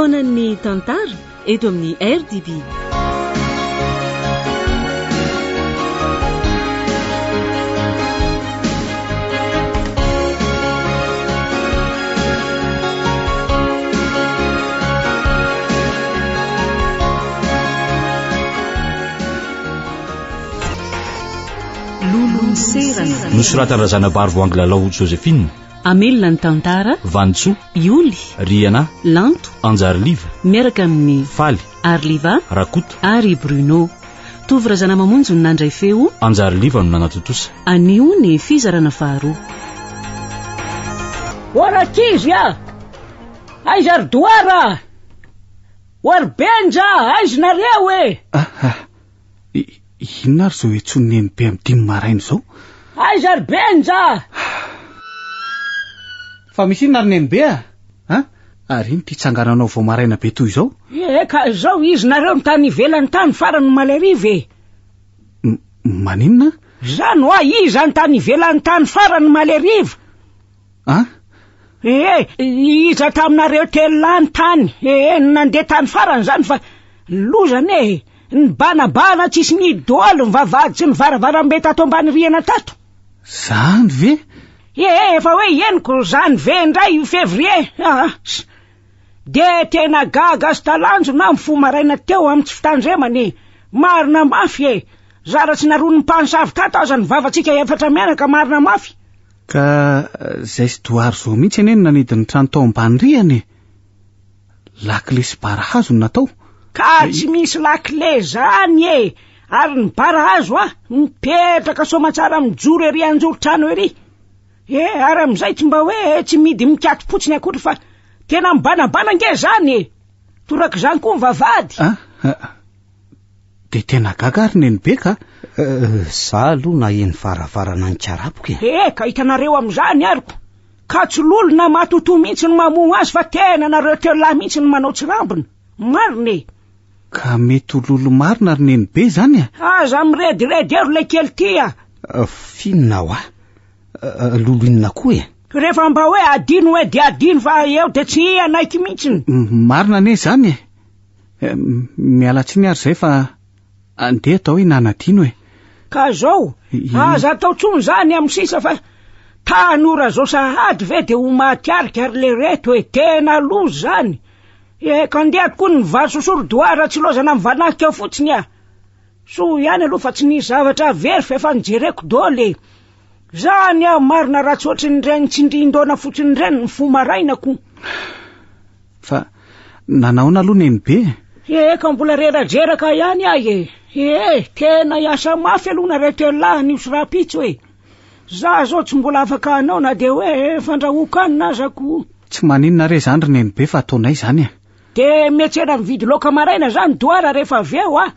Fotoanan'ny tantara eto amin'ny RDB. Lolonserana. Nosoratan'i Razanabary Voahangilalao Josephine. Hamelona ny tantara. Vanintsoa. Ioly. Riana. Lanto. Anjariliva. Miaraka amin'i. Faly. Ariliva. Rakoto. Ary i Bruno. Tovo Razanamamonjy no nandray feo. Anjariliva no nanatontosa. Anio ny fizarana faharoa. Ô rankizy a! Aiza ry Doara a! Ô ry Benja a! Aiza nareo e! Ah ah! Inona ary izao iantsoan'i Nenibe amin'ny dimy maraina izao? Aiza ry Benja a! Fa misy inona ry Nenibe a? A? Ary ino ity tsangananao vao maraina be toy izao? Eka, izao izy nareo no tany ivelany tany farany omaly hariva e! M maninona? Zany hoa iza ny tany ivelany tany farany omaly hariva? A? Ee, iza taminareo telo lahy ny tany ee nandeha tany farany zany fa loza anie e! Nibanabana tsisy nihidy daholo ny vavahady sy ny varavarambe tato ambany rihana tato. Zany ve? Ee, efa hoe henoko zany ve indray io février aa. Dia tena gaga sy talanjona aho mifoha maraina teo amin'ny tsy fitandremana e! Marina mafy e! Zara tsy naroan'ny mpanosavy tato aza ny vavantsika efatra mianaka marina mafy. Ka zay sy Doary zao mihitsy anie no nanidy ny trano tao ambany rihana e! Lakile sy bara hazo no natao. Ka tsy misy lakile zany e! Ary ny bara hazo a, mipetraka soamatsara mijoro ery anjoron-trano ery. E, ary amin'izay tsy mba hoe tsy mihidy mikato-potsiny akory fa tena mibanabana ange zany e! Torak'izany koa ny vavahady. Ah, ah, dia tena gaga ary Nenibe ka. Eh, za aloha naheno varavarana nikarapoka e. E, ka hitanareo amin'izany ary ko. Ka tsy lolo na matotoa mihitsy no mamoha azy fa tena nareo telo lahy mihitsy no manao tsirambina. Marina e. Ka mety ho lolo marina ry Nenibe izany a. Aza mirediredy eo ry lekely ty a. Eh, F'inona hoa? Eh, lolo inona koa e? Rehefa mba hoe adino hoe dia adino fa eo dia tsy hanaiky mihitsiny. Marina anie izany e. Eh, miala tsiny ary izay fa andeha atao hoe nanadino e. Ka zao, aza atao tsony zany amin'ny sisa fa tanora zao sahady ve dia ho maty alika ry lereto e, tena loza zany. E, ka ndeha tokoa ny vary sosoro doara tsy lozana mivanahika eo fotsiny a. Soa ihany aloha fa tsy nisy zavatra very fa efa nojereko daholo e. Zany aho marina raha tsy ohatrin'ireny tsindrin-daona fotsiny ireny ny fo maraina ko. Fa nanahoana aloha Nenibe e? Ee ka mbola reradreraka ihany aho e. Ee, tena hiasa mafy aloha nareo telo lahy anio sy rahampitso e. Za zao tsy mbola afaka hanao na dia hoe fandrahoan-kanina aza ko. Tsy maninona re izany ry Nenibe fa ataonay izany e. Dia miantsena mividy laoka maraina zany Doara rehefa avy eo a.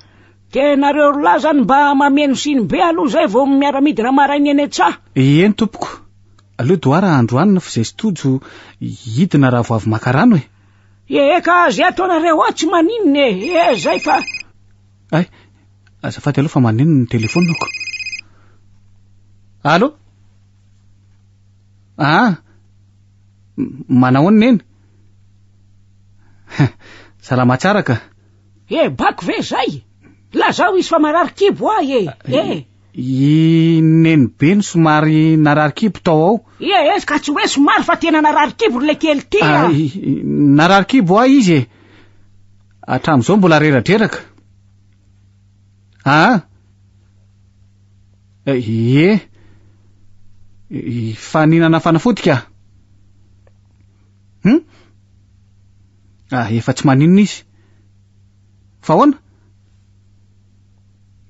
Dia nareo roa lahy zany mba mameno siny be aloha zay vao miara-midina maraina eny an-tsaha. Eny tompoko. Aleo Doara hahandro hanina fa izay sy Tojo hidina raha vao avy maka rano e. Ee ka zay ataonareo ao tsy maninona e. Ee zay fa. Hay, azafady aloha fa maneno ny telefaoniko. Allo? Ah, manahoana neny? Salama tsara ka. Eh, bako ve zay? Lazao izy fa marary kibo ahy e. Eh. I nenibe no somary narary kibo tao ao. Eh, eh, ka tsy hoe somary fa tena narary kibo ry lekely ty a. Ah, narary kibo ahy izy e. Hatramin'izao mbola reradreraka. Ah. Ie. Fa nihinana fanafody ka. Hum? Ah, efa tsy maninona izy. Fa ahoana?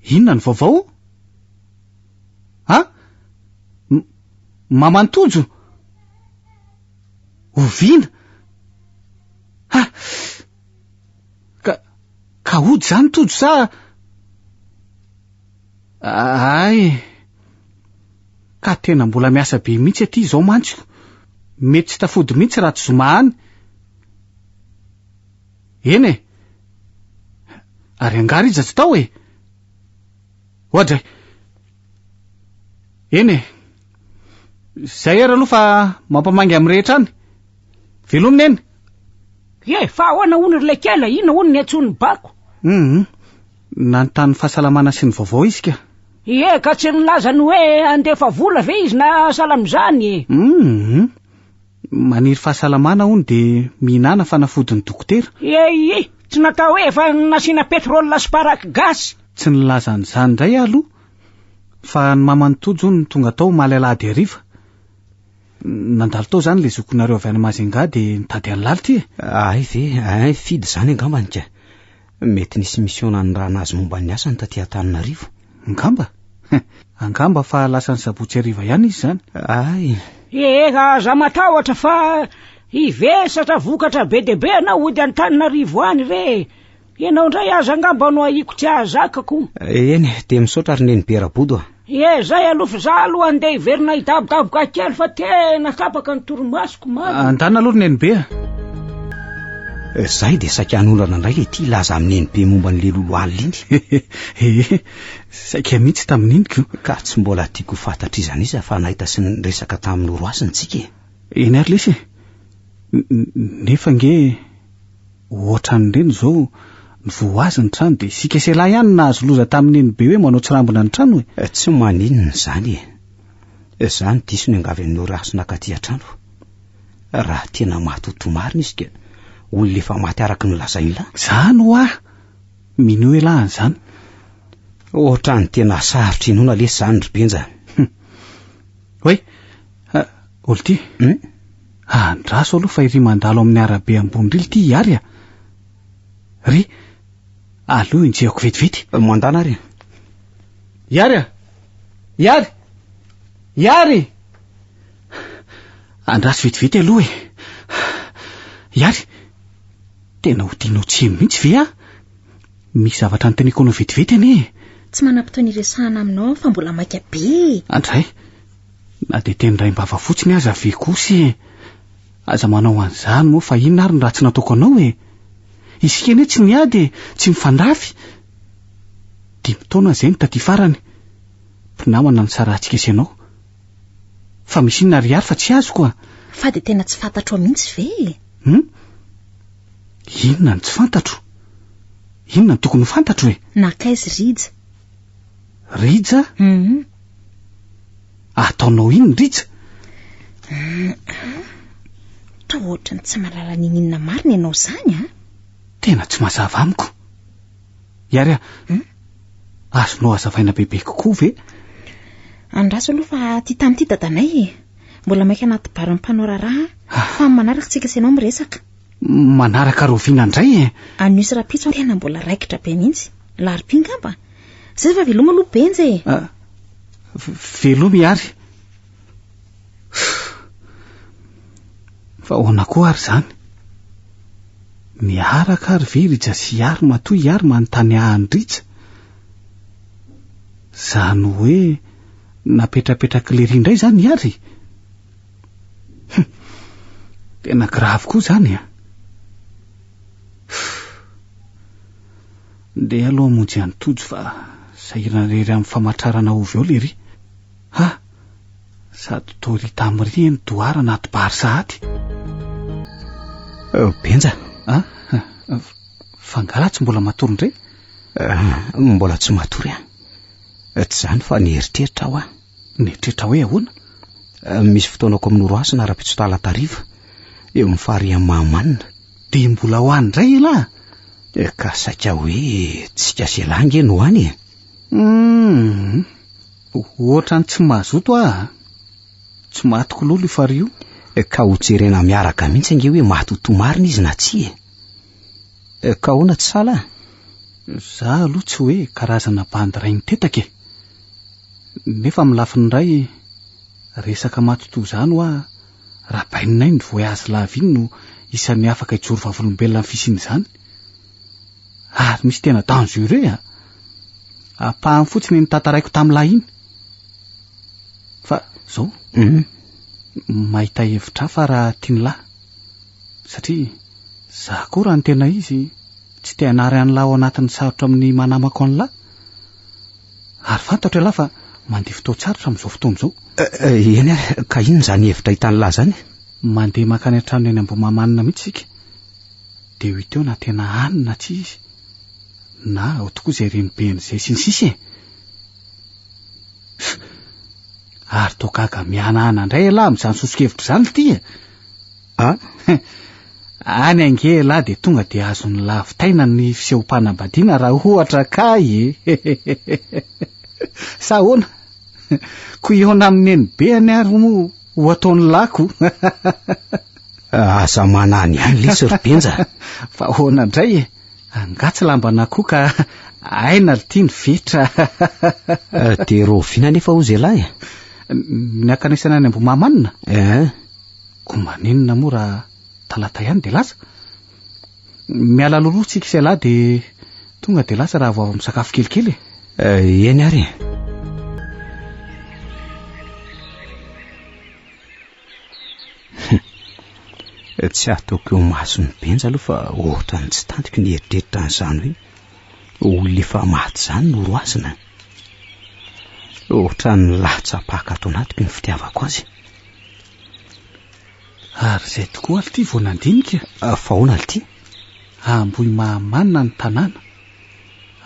Inona ny vaovao? Ha? Maman'i Tojo? Oviana? Ha! Ka, ka hody izany Tojo sa... Ay! Ka tena mbola miasa be mihitsy aty izao mantsy ko. Mety tsy tafody mihitsy raha tsy zoma any. Eny e! Ary angaha Rija tsy tao e? Oadray! Eny e! Izay ary aloha fa mampamangy amin'ny rehetra any. Veloma neny! Ye, fa ahoana hono ry lekela, inona hono ny antsoin'ny bako? Hum, nanontany fahasalamana sy ny vaovao izy ka. Ie, ka tsy nilaza ny hoe handefa vola ve izy na sahala amin'izany e? Hum, maniry fahasalamana hono dia mihinàna fanafodin'ny dokotera. Ie, ie, tsy natao hoe efa nasiana pétrole sy paraky gasy. Tsy nilaza an'izany indray aho aloha, fa ny maman'i Tojo hono no tonga tao omaly alahady hariva. Nandalo tao izany ilay zokinareo avy any Majunga dia nitady an'i Lalitra e. Hay ve, hay Fidy izany angambany ka. Mety nisy mission nanirahana azy momba ny asany taty Antananarivo. Angamba? Angamba fa lasa ny sabotsy hariva ihany izy izany. Hay. Ee, aza matahotra fa hivesatra vokatra be dia be ianao hody Antananarivo any re e. Ianao indray aza angamba no ahiako tsy hahazakako. Eny, dia misaotra ry Nenibe Rabodo a. Ie, zay aloha fa za aloha andeha hiverina hidabodaboka kely fa tena tapaka ny torimasoko marina. Andana aloha ry Nenibe a. Zay dia saika hanolana indray ilay ity hilaza amin'i Nenibe momba an'ilay lolo alina iny. Ee, saika mihitsy tamin'iny ko. Ka tsy mbola tiako ho fantatr'iza n'iza fa nahita sy niresaka tamin'i Norohasina tsika e. Eny ary lesy e. Nefa ange Ohatran'ireny izao, ny voa azy ny trano dia isika sy elah ihany no nahazo loza tamin'ny nenibe hoe manao tsirambina ny trano e. Tsy maninona izany e. Izaho no diso niangavy an'i Norasy nakaty an-trano. Raha tena matotoa marina izy ka olona efa maty araka ny lazain'lah. Izany hoa! Minoa elah an'izany. Ohatran'ny tena sarotra inoana lesy izany ry Benja. Oay! Olty. Hum? Andraso aloha fa iry mandalo amin'ny arabe ambony ry ity Ihary a! Ry, aleo enjehako vetivety. Mandana ary. Ihary a! Ihary! Ihary! Andraso vetivety aloha e! Ihary, tena ho tianao tsy heno mihitsy ve aho? Misy zavatra anontaniako anao vetivety anie e! Tsy manam-potoana hiresahana aminao aho fa mbola maika be e! Andray, Na dia teny raim-bava fotsiny aza ve kosa e! Aza manao an'izany moa fa inona ary ny ratsy nataoko anao e! Isika anie tsy niady e, tsy nifandrafy! Dimy taona izay no taty farany, mpinamana nisarahantsika sy ianao. Fa misy inona ry Ihary fa tsy azoko a! Fa dia tena tsy fantatrao mihitsy ve e? Hum? Inona no tsy fantatro? Inona no tokony ho fantatro e? Nankaiza Rija? Rija? Hum. Ataonao inona Rija? Toa ohatran'ny tsy mahalala n'inon'inona marina ianao izany a! Tena tsy mazava amiko. Ihary a, Hmm? azonao hazavaina bebe kokoa ve? Andraso aloha fa aty tamin'ity dadanay e. Mbola maika anaty bar mpanao raharaha fa amin'ny manaraka tsika sy ianao miresaka. Manaraka rahoviana indray e? Anio sy rahampitso tena mbola raikitra be mihitsy. Larobia angamba? Zay fa veloma aloha Benja e! Ah, veloma i Ary. Fa ahoana koa ary izany? Miaraka ary ve Rija sy i Ary matoa i Ary manontany ahy an'i Rija? Izany hoe napetrapetrak'i Lery indray izany i Ary? Hum, tena grave koa izany a! Ndeha aloha hamonjy an'i Tojo fa sahirana irery amin'ny famatrarana ovy ao lery. Ha! Sady toa ry tamin'ry eny doara anaty bar sahady. Benja. A? Fa angaha tsy mbola matory indray? Mbola tsy matory aho. Tsy izany fa nieritreritra aho. Nieritreritra hoe ahoana? Misy fotoanako amin'ny Orohasina rahampitso talata hariva, eo amin'ny farihy Mahamanina. Dia mbola ho any indray elah? Ka saika hoe tsika sy elah ange no any e! Humm! Ohatran'ny tsy mazoto aho a! Tsy matiko lolo io farihy io. Ka ho jerena miaraka mihitsy ange hoe matotoa marina izy na tsia e! Ka ahoana tsy sahala a? Za aloha tsy hoe karazana bandy rainitetaka e! Nefa amin'ny lafiny iray, resaka matotoa izany hoa Raha baininay ny voyage lava iny no isan'ny afaka hijoro vavolombelona amin'ny fisian'izany. Ary misy tena dangereux a! Ampahany fotsiny iny tantaraiko tamin'lahy iny. Fa zao, mahita hevitra hafa raha tian'lahy. Satria za koa raha ny tena izy tsy te hanary an'lahy ao anatin'ny sarotra amin'ny maha namako an'lahy. Ary fantatro ialahy fa mandeha fotoan-tsarotra amin'izao fotoana izao. Eny ary, ka inona izany hevitra hitan'lah izany? Mandeha mankany an-tranony any Ambohimahamanina mihitsy isika. Dia ho hita eo na tena any na tsia izy. Na ao tokoa izay renibeny izay sy ny sisa e! Ary toa gaga mihanahana indray ialahy amin'izany soso-kevitra izany ity e! A! Any ange ialahy dia tonga dia azon'ny lavitaina ny fisehom-panambadiana raha ohatra kay e! Sa ahoana? Ko hihaona amin'ny nenibeany ary moa ho ataon'ny lako. Aza manany ihany lesy ry Benja. Fa ahoana indray e? Angaha tsy lamban'akoho ka aina ry ny fetra. Dia rahoviana anefa hozy ialahy e? Ny hankanesana any Ambohimahamanina? Eh. Koa maninona moa raha talata ihany dia lasa? Miala loloha tsika sy ialahy dia tonga dia lasa raha vao avy misakafo kelikely e. Eny ary e. Tsy ataoko eo imason'i Benja aloha fa ohatran'ny tsy tantiko ny eritreritra an'izany hoe olona efa maty izany no roasina. Ohatran'ny latsa-paka ato anatiko ny fitiavako azy. Ary izay tokoa aloha ity vao nandinika. Fa ahoana ity? Ambohimahamanina ny tanàna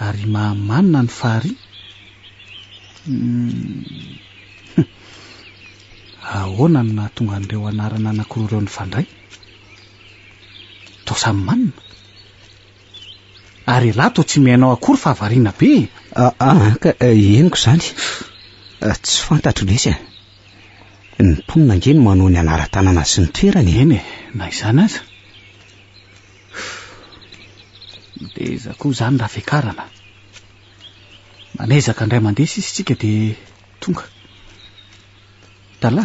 ary Imahamanina ny farihy. Hum. Ahoana no nahatonga an'ireo anarana anankiroa ireo nifandray? Toa samy manina. Ary ialahy toa tsy mihaino akory fa variana be e. Ah, ka henoko izany. Tsy fantatro lesy e. Ny mponina ange no manao ny anaran-tanàna sy ny toerany e. Eny e, na izany aza. Dia koa izany raha fiakarana. Manezaka indray mandeha sisa isika dia tonga. Dala,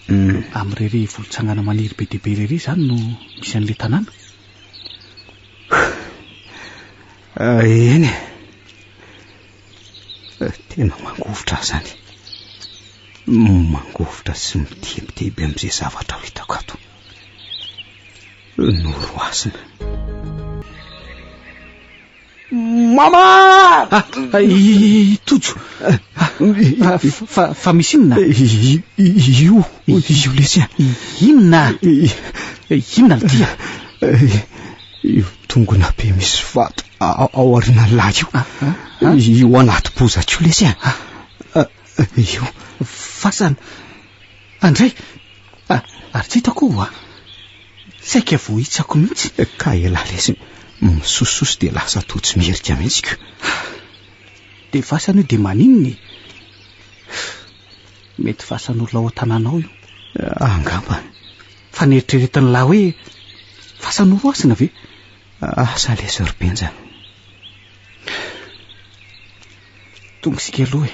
amin'irery volotsangana maniry be dia be irery izany no misy an'ilay tanàna? Eny e. Tena mangovitra aho izany. Mangovitra sy mitebiteby amin'izay zavatra ho hitako ato. Noroasina. Mama! Ah, i Tojo. Ah, fa, fa misy inona? Io, io lesy a. Inona? Inona no tia? Io tongona be misy vato ao aorian'ny lahy io. Ah, ah, ah. Io anaty bozaka io lesy a. Io. Fasana. Andray. Ary tsy hitako oa. Saika voahitsako mihitsy. Ka elah lesy misososo dia lasa toa tsy merika mihitsy ko. Dia fasana io dia maninona e? Mety fasan'olona ao an-tanàna ao io. Angamba. Fa neritreretin'ny lahy hoe fasan'orohasina ve? Asa lesy ry Benja. Tonga isika aloha e.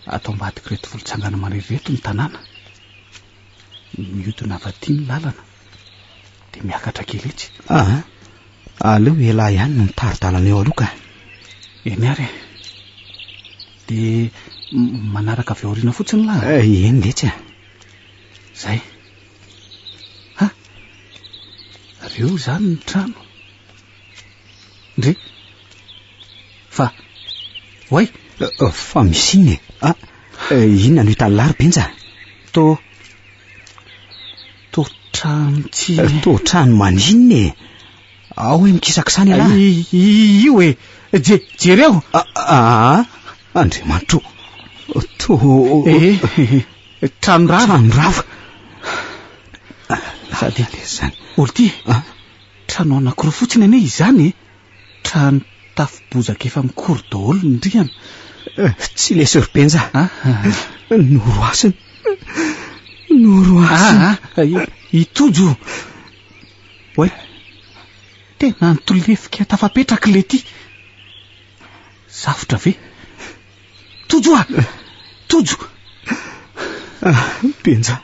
Ato ambadik'ireto volotsangana maniry ireto ny tanàna. Mihodina avy aty ny lalana. Dia miakatra kely etsy. Ah, aleo elah ihany no mitari-dalana eo aloha ka. Eny ary e. Dia manaraka avy aoriana fotsiny lahy. Eh, eny letsy a. Zay. Ha! Reo izany ny trano. Ndry. Fa, oay! Fa misy inona e? Ah, inona no hitan'i lahy ry Benja? To, to trano tsy... To trano maninona e? Ao hoe mikisakisana ialahy. Io e! Je, jereo! Ah, Andriamanitro! To... Eh, trano rava. Trano rava. Sady, izany. Olo-ty, trano anankiroa fotsiny anie izany e! Trano tafo bozaka efa mikoro daholo ny rihana. Tsy le Sœur Benja. Noroasiny. Noroasiny. Ah, i Tojo. Oay. Tena nitolefika tafapetraka le ty. Safotra ve? Tojo ah! Tojo! Benja.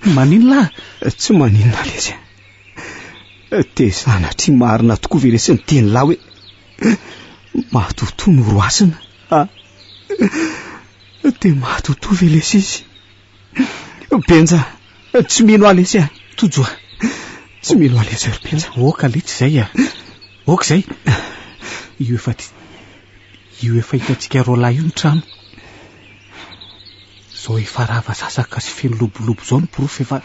Maninona lahy? Tsy maninona lesy. Dia sanatria marina tokoa ve lesy ny teny lahy hoe matotoa no roasina? Ah, dia matotoa ve lesy izy? Benja, tsy mino ahy lesy ah. Tojo ah. Tsy mino ahy lesy ry Benja. Oka letsy izay ah. Oka izay. Io efa io efa hitantsika roalahy io ny trano. Izao efa rava sasaka sy feno lobolobo izao ny porofo efa.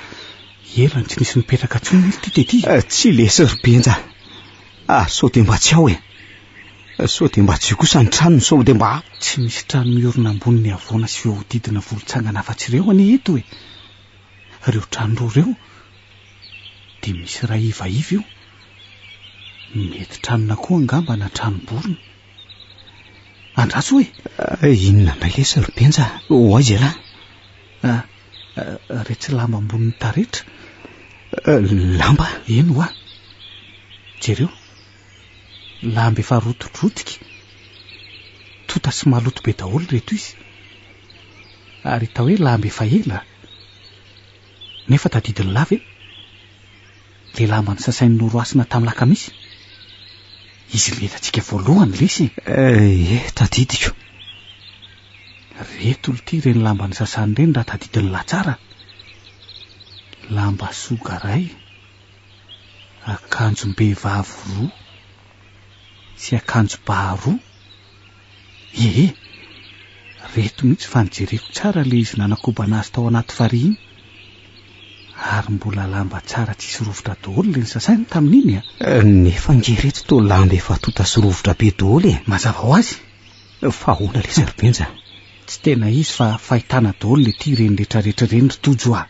Ela no tsy nisy nipetraka intsony ry ty tety. Eh, tsy lesy ry Benja. Ah, sao dia mba tsy ao e. Sao dia mba tsy io kosa ny tranony, sao dia mba. Tsy misy trano miorina ambonin'ny havoana sy voahodidina volotsangana afa-tsy ireo anie eto e. Ireo trano roa ireo dia misy iray ivaiva io. Mety tranon'akoho angamba na tranom-borona. Andraso e! Eh, inona indray lesy ry Benja? Ho aiza ialahy? Ah, retsy lamba ambonin'ny taretra. Eh, lamba? Eny hoa. Jereo. Lamba efa rotidrotika. Tota sy maloto be daholo ireto izy. Ary hita hoe lamba efa ela. Nefa tadidin'i lahy ve? Le lamba nosasain'i Norohasina tamin'ny lakamisy? Izy le hitantsika voalohany lesy e. Eh, eh, tadidiko. Reto lty ireny lamba nosasany ireny raha tadidin'i lahy tsara. Lamba soga iray, akanjom-behivavy roa sy akanjo ba roa. Ee, reto mihitsy fa nojereko tsara ilay izy nanakobana azy tao anaty farihy iny. Ary mbola lamba tsara tsisy rovitra daholo ilay nosasainy tamin'iny a! Nefa ange ireto toa lamba efa tonta sy rovitra be daholo e! Mazava ho azy. Fa ahoana lesy ry Benja? Tsy tena izy fa fahitana daholo ilay ity ireny retraretra ireny ry Tojo a!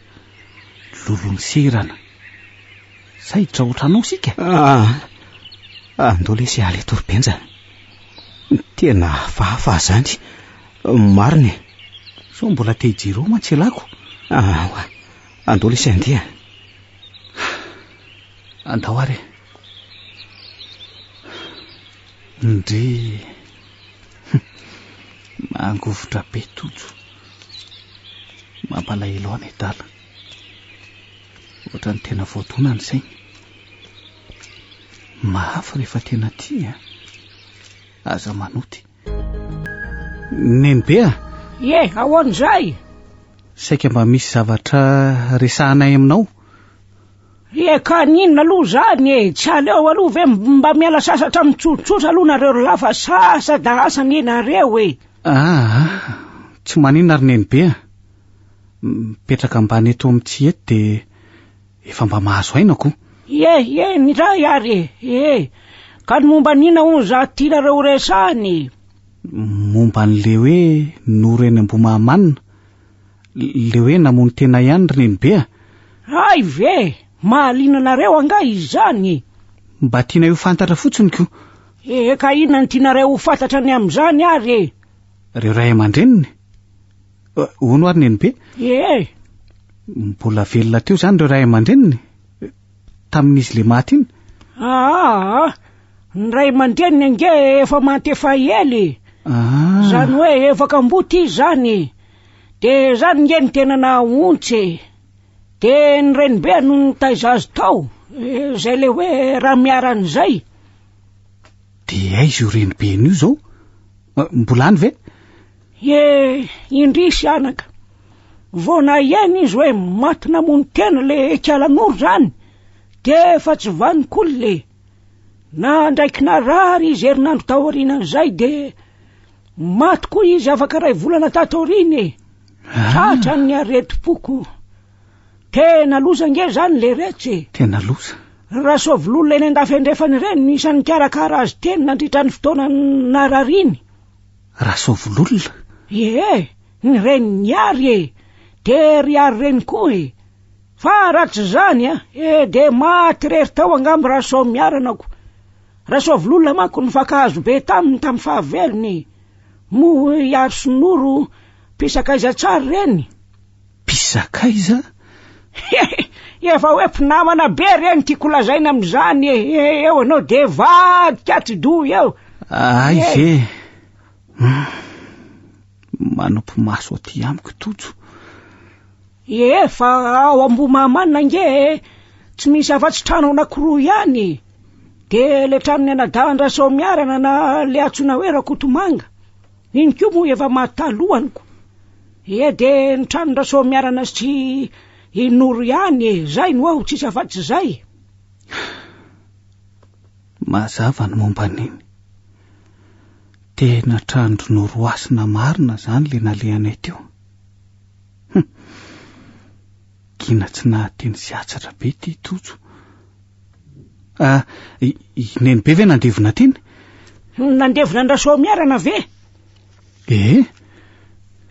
Lolon'ny serana. Sa hiditra ao an-trano ao isika? Aa, andao lesy hiala eto ry Benja. Tena hafahafa izany. Marina e. Sao mbola te hijery ao mantsy ialahy ko. Aa, andao lesy handeha. Andao ary e. Ndry. Mangovitra be Tojo. Mampalahelo ahy ny adala. Ohatran'ny tena voadona ny sainy. Mafy rehefa tena tia. Aza manoty. Nenibe a! Ie, ahoana izay? Saika mba misy zavatra resahanay aminao. Ie, ka n'inona aloha izany e? Tsy aleo aloha ve mba miala sasatra mitsotsotra aloha nareo ry lahy fa sasa da asa anie nareo e! Aa, tsy maninona ry Nenibe a! Mipetraka ambany eto amin'ny tsihy eto dia efa mba mahazo aina ko. Ie, ie, ny iray ary e, ie. Ka ny momba an'inona hono za tianareo ho resahina e? Momba an'le hoe Noro eny Ambohimahamanina, le hoe namono tena ihany ry Nenibe a! Hay ve! Mahaliana anareo angaha izany e? Mba tianay ho fantatra fotsiny ko. Ee, ka inona no tianareo ho fantatra ny amin'izany ary e? Ireo ray aman-dreniny? Hono ary Nenibe? Ee. Mbola velona teo izany ireo ray aman-dreniny? Tamin'izy le maty iny? Aa, ny ray aman-dreniny ange efa maty efa ela e. Ah. Izany hoe efa kamboty izy izany e. Dia izany nge ny tena nahaontsy e. Dia ny renibe no nitaiza azy tao, izay le hoe Ramiarana izay. Dia aiza io renibeny io izao? Mbola any ve? Ye, indrisy anaka. Vao naheno izy hoe maty namono tena le Ikalanoro zany, dia efa tsy vanon-kolona e. Nandraiky narary izy herinandro taorianan'izay dia maty koa izy afaka iray volana tato aoriana e. Tratran'ny aretim-poko. Tena loza ange zany le retsy e. Tena loza. Rasoavololona eny andafy andrefana ireny no isan'ny nikarakara azy teny nandritra ny fotoana narariany. Rasoavololona? Ie, ny renin'i Ary e! Dia ry Ary reny koa e! Fa raha tsy izany a, e dia maty irery tao angamba Rasoamiarana ko. Rasoavololona manko nifankahazo be taminy tamin'ny fahavelony e! Moa i Ary sy Noro mpisakaiza tsara ireny? Mpisakaiza? Efa hoe mpinamana be re ny tiako lazaina amin'izany e. Eo ianao dia vadika atidoha eo. Hay ve? Hmm. Manopy maso aty amiko Tojo. Ie, fa ao Ambohimahamanina ange e, tsy misy afa-tsy trano anankiroa ihany e. Dia ilay tranon'ny anadahin-dRasoamiarana na ilay antsoina hoe Rakotomanga. Iny koa moa efa maty talohany ko. Ie dia ny tranon-dRasoamiarana sy i Noro ihany e, zay no ao, tsisy afa-tsy zay. Mazava ny momba an'iny. Tena tranon-dry Norohasina marina izany ilay nalehanay teo. Hum. Nangina tsy nahateny sy hatsatra be ity Tojo. Ah, i, i Nenibe ve nandevona teny? Nandevona an-dRasoamiarana ve? Ee.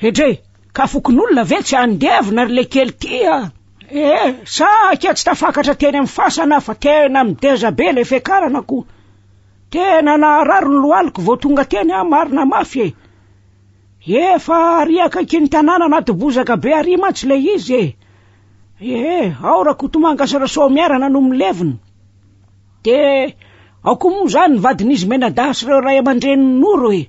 Edrey, ka fokonolona ve tsy handevona ry lekely ty a? Ee, saika tsy tafakatra teny amin'ny fasana fa tena mideza be ilay fiakarana ko. Tena naharary ny lohaliko vao tonga teny aho marina mafy e. Efa ary akaikin'ny tanàna anaty bozaka be ary mantsy ilay izy e. Ee, ao Rakotomanga sy Rasoamiarana no milevina. Dia ao koa moa izany ny vadin'izy mianadahy sy ireo ray aman-drenin'i Noro e.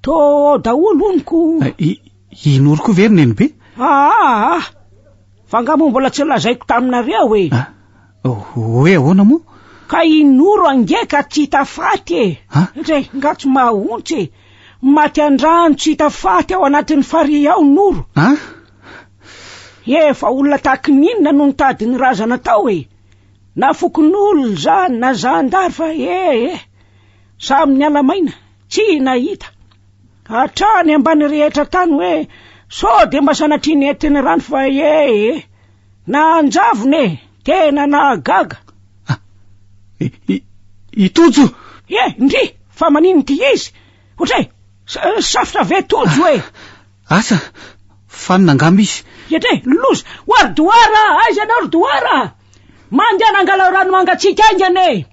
Toa ao daholo hono ko. I, i Noro koa ve ry Nenibe? Aa! Fa angaha moa mbola tsy lazaiko taminareo e? Ah, hoe ahoana moa? Ka i Noro ange ka tsy hita faty e. Ha? Ndray, nga tsy mahontsy e. Maty an-drano tsy hita faty ao anatin'ny farihy ao Noro. Ha? Efa olona tahaky ny inona no nitady ny razana tao e? Na fokonolona izany na zandary fa e e! Samy niala maina, tsy nahita. Hatrany ambany rehetra tany hoe sao dia mba sanatria nentin'ny rano fa e e! Nanjavona e! Tena nahagaga. Ah, i, i, i Tojo! E, ndry! Fa maninona ity izy? Ohatray, safotra ve Tojo e? Asa, fanina angamba izy. Etra e, loza! Ho ary Doara! Aiza ianao ry Doara? Mandehana angalao rano mangatsiaka haingana e!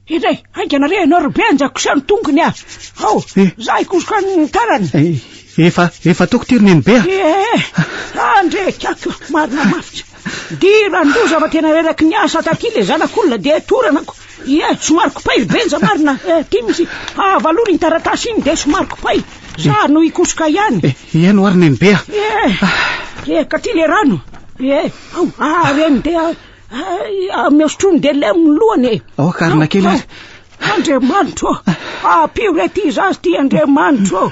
Etra e, haingana re ianao ry Benja, koseho ny tongony ah! Ao, Eh. za hikosoka ny tanany. Eh, Efa, efa ataoko ity ry Nenibe a! Eh, andre kako, marina mafy. Diran-doza fa tena reraky ny asa taty le zanak'olona dia torana ko. Ie, somary kopay ry Benja marina. Eh, ty misy avalony iny taratasy iny dia somary kopay. Za no hikosoka ihany. Eh, eny ary Nenibe a! Eh, eh, ka ty le rano. Eh, ao, ah, reny dia ah, sotroiny dia lemo ny lohany e. Ao akarina kely ary. Andriamanitro ô, ampio re ty zaza ty Andriamanitro ô.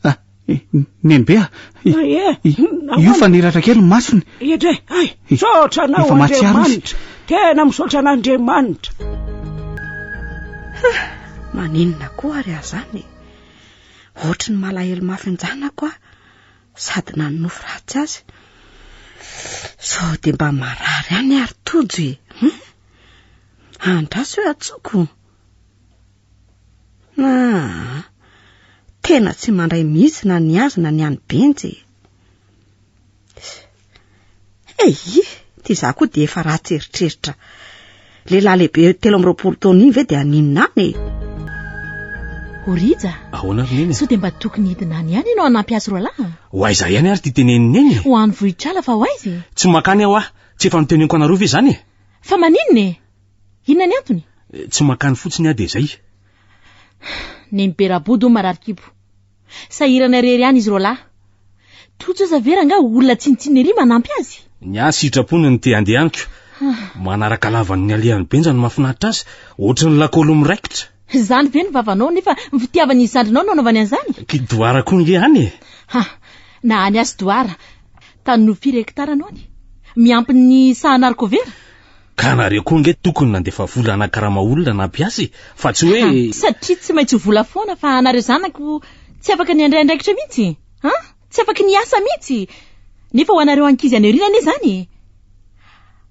Ah, Nenibe a! Eh, Io fa niratra kely ny masony. Edre, ay, misaotra anao Efa mahatsiaro izy. Andriamanitra. Tena misaotra an'Andriamanitra. Maninona koa ary aho izany e? Ohatry ny malahelo mafy an-janako aho sady nanonofy ratsy azy. Sao dia mba marary any ary Tojo e? Hum? Andraso hoe antsoko. Ah, tena tsy mandray mihitsy na ny azy na ny an'i Benja e. Eii, ty za koa dia efa ratsy eritreritra. Lehilahy lehibe 23 taona iny ve dia haninona any e? O Rija, Ahoana ry Neny? sao dia mba tokony hidina any ihany ianao hanampy azy roalahy? Ho aiza ihany ary ty tenenin'i Neny e? Ho any Vohitrala fa ho aiza e? Tsy mankany aho ah! Tsy efa noteneniko anareo ve izany e? Fa maninona e? Inona ny antony? Tsy mankany fotsiny aho dia izay. Neny be Rabodo hono marary kibo. Sahirana irery ihany izy roalahy. Tojo aza ve rangahy olona tsinontsinona ery manampy azy? Ny ahy sitrapony ny te handeha amiko. Manaraka lavan'ny alehan'i Benja no mahafinaritra azy, ohatry ny lakôly miraikitra. Izany ve ny vavanao nefa ny fitiavan'ny zandrinao no anaovany an'izany? Kidoara koa nge any e! Ha! Na any azy doara. Tany firy hectare no any? Miampy ny sahan'Arkovera? Ka nareo koa nge tokony nandefa vola hanakarama olona nampiasa e! Fa tsy hoe. Satria tsy maintsy ho vola foana fa nareo zanako tsy afaka ny handray andraikitra mihitsy an! Tsy afaka ny hiasa mihitsy! Nefa ho anareo ankizy any aoriana anie izany e!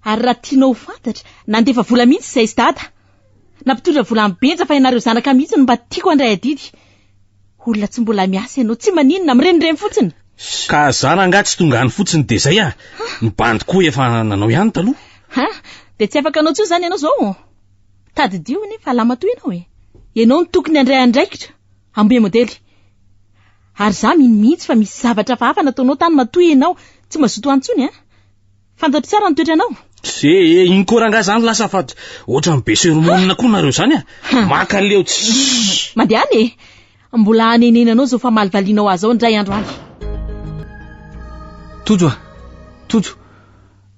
Ary raha tianao ho fantatra, nandefa vola mihitsy izay sy dada! Nampitondra vola an'i Benja fa ianareo zanaka mihitsy no mba tiako handray adidy! Olona tsy mbola miasa ianao, tsy maninona, mirenireny fotsiny. Ka za rangahy tsy tonga any fotsiny dia zay ah! Ny bandy koa efa nanao ihany taloha. Ha! Dia tsy afaka hanao intsony izany ianao izao? Tadidio anie fa lamatoa ianao e! Ianao no tokony handray andraikitra, amboa modely. Ary za mino mihitsy fa misy zavatra hafahafa nataonao tany matoa ianao tsy mazoto any intsony an! Fantatro tsara ny toetranao. Ze e, iny koa rangahy zany lasa fa ohatran'ny be sermonina koa nareo zany a. Maka leo tsy. Mandehana e. Mbola hanenenanao izao famalivalianao azy zao indray andro any. Tojo a! Tojo!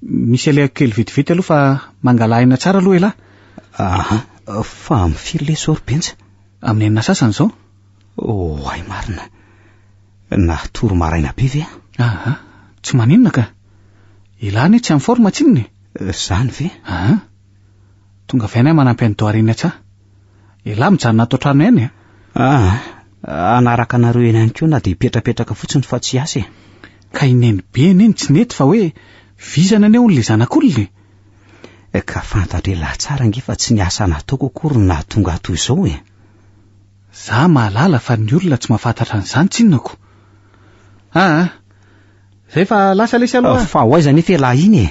Misy alehako kely vetivety aloha fa mangala aina tsara aloha elah. Aha, fa amin'ny firy lesy zao ry Benja? Amin'ny enina sasany izao. Oay marina. Natory maraina be ve aho? Aha, tsy maninona ka. Elah anie tsy en forme tsinona e. Zany ve? Aha. Tonga avy any aho manampy an'i Doara eny an-tsaha. Elah mijanona ato an-trano ihany a. Aha, hanaraka anareo eny ihany koa na dia hipetrapetraka fotsiny fa tsy hiasa e. Ka i Nenibe anie no tsy nety fa hoe vizana anie hono le zanak'olona e. Ka fantatr'elah tsara ange fa tsy ny asa nataoko akory no nahatonga ahy toy izao e. Za mahalala fa ny olona tsy mahafantatra an'izany tsinona ko. Aa! Zay fa lasa lesy aloha a. Fa ho aiza anefa ialahy iny e?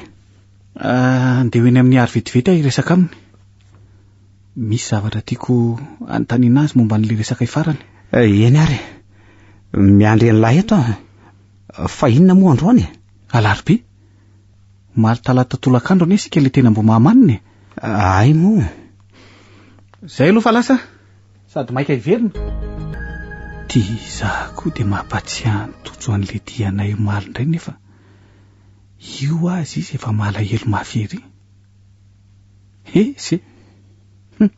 Andeha ho eny amin'ny Ihary vetivety aho hiresaka aminy. Misy zavatra tiako hanontaniana azy momba an'ilay resaka farany. Eny ary e. Miandry an'lah eto aho. Fa inona moa androany e? Alarobia. Omaly talata tolakandro anie isika ilay teny Ambohimahamanina e. Hay moa. Zay aloha fa lasa. Sady maika hiverina. Ty izaho koa dia mampatsiahy an'i Tojo an'ilay dianay omaly indray nefa io aza izy efa malahelo mafy ery. Hesy e! Hum!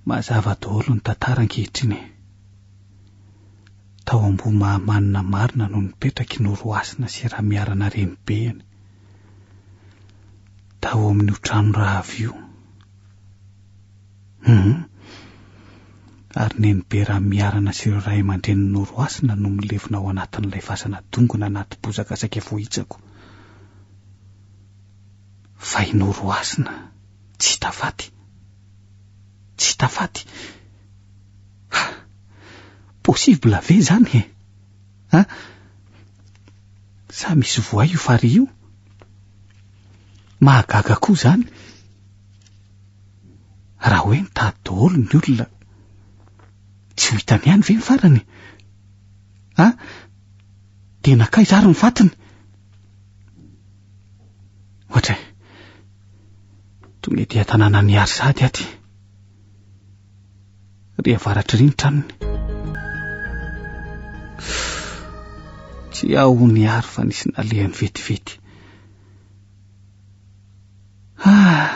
Mazava daholo ny tantara ankehitriny e! Tao Ambohimahamanina marina no nipetraka i Norohasina sy Ramiarana renibeny. Tao amin'io trano rava io. Hum. Ary Nenibe Ramiarana sy ireo ray aman-dreniny Norohasina no milevina ao anatin'ilay fasana dongona anaty bozaka saika voahitsako. Fa i Norohasina tsy hita faty. Tsy hita faty. Ha! Possible ve izany e? Ha? Sa misy voay io farihy io? Mahagaga koa izany. Raha hoe nitady daholo ny olona, tsy ho hitany ihany ve ny farany? Ha? Dia nankaiza ary ny fatiny? Ohatra e, tonga ety an-tanànan'i Ihary sahady aty. Ry avaratra ry ny tranony. Tsy aho niary fa nisy nalehany vetivety. Ah!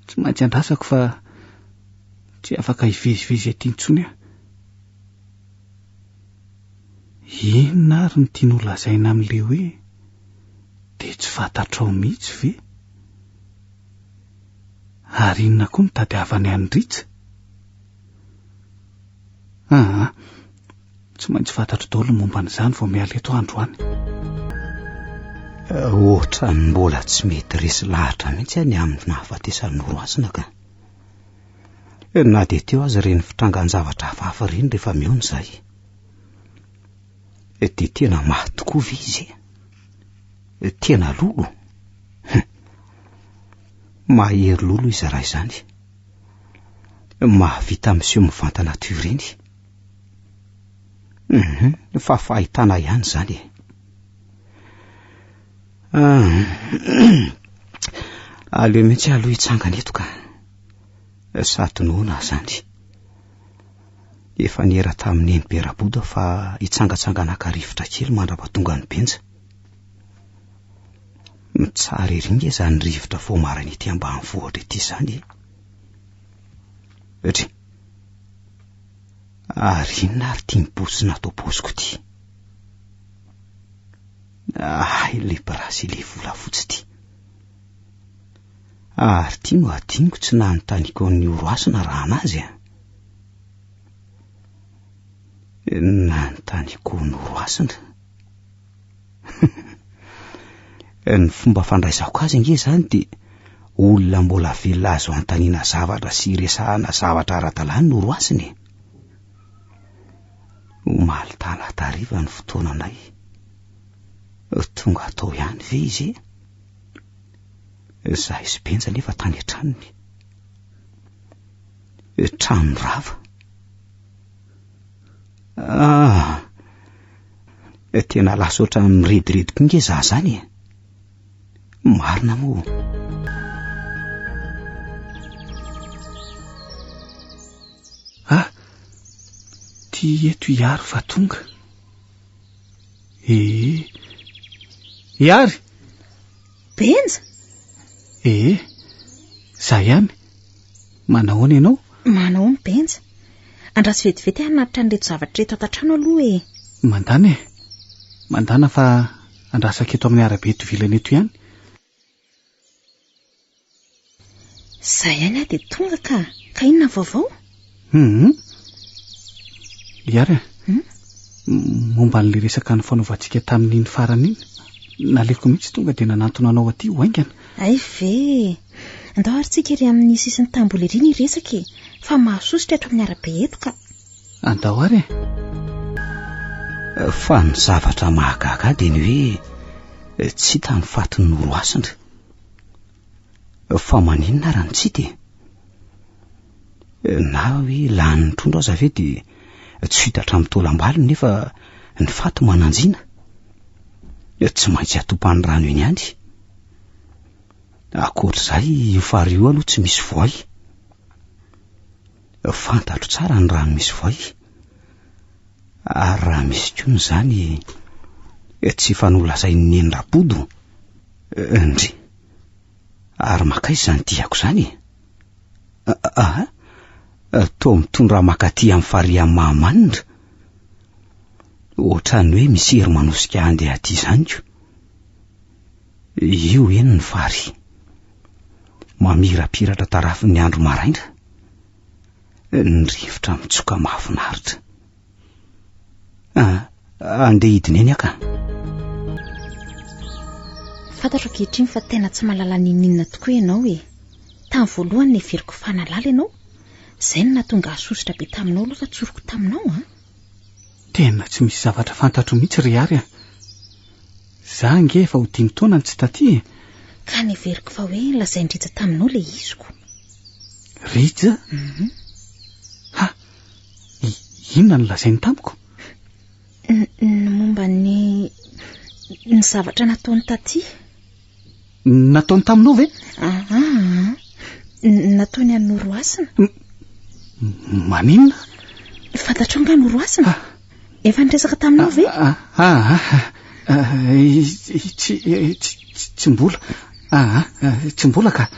Tsy maintsy andrasako fa tsy afaka hivezivezy aty intsony aho. Inona ary no tiany holazaina amin'ilay hoe dia tsy fantatrao mihitsy ve? Ary inona koa no tadiavany an'i Rija? Aa, tsy maintsy fantatro daholo ny momba an'izany vao miala eto aho androany. Ohatran'ny mbola tsy mety resy lahatra mihitsy aho ny amin'ny nahafatesan'i Norohasina ka. Na dia teo aza ireny fitrangan-javatra hafahafa ireny rehefa mihaona izahay. Dia tena maty tokoa ve izy e? Tena lolo? Hum. Mahery lolo izy raha izany. Mahavita miseho mivantana toy ireny. Hum, fa fahitana ihany izany e. Ah. Aleo mihitsy aloha hitsangana eto ka. Sady noana izany. Efa niera tamin'i Neny be Rabodo aho fa hitsangatsangana haka rivotra kely mandra-pahatonga an'i Benja. Tsara ery nge izany rivotra vao maraina ety ambanivohitra ety izany e. Dry. Ary inona ary ity mibontsina ato am-paosiko ity? Ah, ilay bracelet volafotsy ity. Ary ity no adinoko tsy nanontaniako an'i Orohasina raha anazy a. Nanontaniako an'i Orohasina. Ny fomba fandraisako azy ange izany dia olona mbola velona azo anontaniana zavatra sy iresahana zavatra ara-dalàna no Orohasina e. Omaly talata hariva ny fotoananay. Tonga tao ihany ve izy e? Izahay sy Benja anefa tany an-tranony. Trano rava. Ah! Tena lasa ohatran'ny mirediredy koa nge za zany e. Marina moa. Ah! Ty eto Ihary fa tonga. Ee. Ihary! Benja! Ee, za ihany. Manahoana ianao? Manahoana Benja? Andraso vetivety aho hanatitra an'ireto zavatra ireto ato an-trano aloha e. Mandana e. Mandana fa andrasako eto amin'ny arabe eto vilana eto ihany. Zay ihany aho dia tonga ka. Ka inona ny vaovao? Hum. Ihary a. Hum? Momba an'ilay resaka nifanaovantsika tamin'iny farany iny, naleoko mihitsy tonga dia nanantona anao aty ho haingana. Hay ve e! Andao ary tsika ery amin'ny sisin'ny tamboho ery ny hiresaka e! Fa mahasosotra eto amin'ny arabe eto ka! Andao ary e! Fa ny zavatra mahagaga ahy dia ny hoe tsy hita ny fatin'i Norohasina. Fa maninona ary no tsy hita e? Na hoe lanin'ny trondro aza ve dia tsy hita hatramin'ny taolam-balony nefa ny faty mananjina? Tsy maintsy atopan'ny rano eny ihany. Ankoatr'izay io farihy io aloha tsy misy voay. Fantatro tsara ny rano misy voay. Ary raha misy koa ny izany tsy efa nolazain'i Neny Rabodo. Ndry. Ary makaiza izany diako izany e? Aha, toa mitondra makaty amin'ny farihy amin'ny Mahamanina. Ohatran'ny hoe misy hery manosika handeha aty izany ko. Io eny ny farihy. Mamirapiratra tarafin'ny andro maraina. Ny rivotra mitsoka mahafinaritra. Ah, andeha hidina eny aho ka. Fantatro ankehitriny fa tena tsy mahalala n'inon'inona tokoa ianao e. Tamin'ny voalohany neveriko fa nahalala ianao. Izay no nahatonga ahy sosotra be taminao aloha fa tsoriko taminao an. Tena tsy misy zavatra fantatro mihitsy ry Ary a. Za ange efa ho dimy taona no tsy taty e. Ka neveriko fa hoe lazain-dRija taminao ilay iziko. Rija? Mhm. Ha! Inona no lazainy tamiko? Ny momba ny ny zavatra nataony taty. Nataony taminao ve? Aa, nataony an'i Norohasina. Maninona? Fantatrao nga Norohasina? Efa niresaka taminao ve? Aa, tsy tsy mbola. Aa, tsy mbola ka.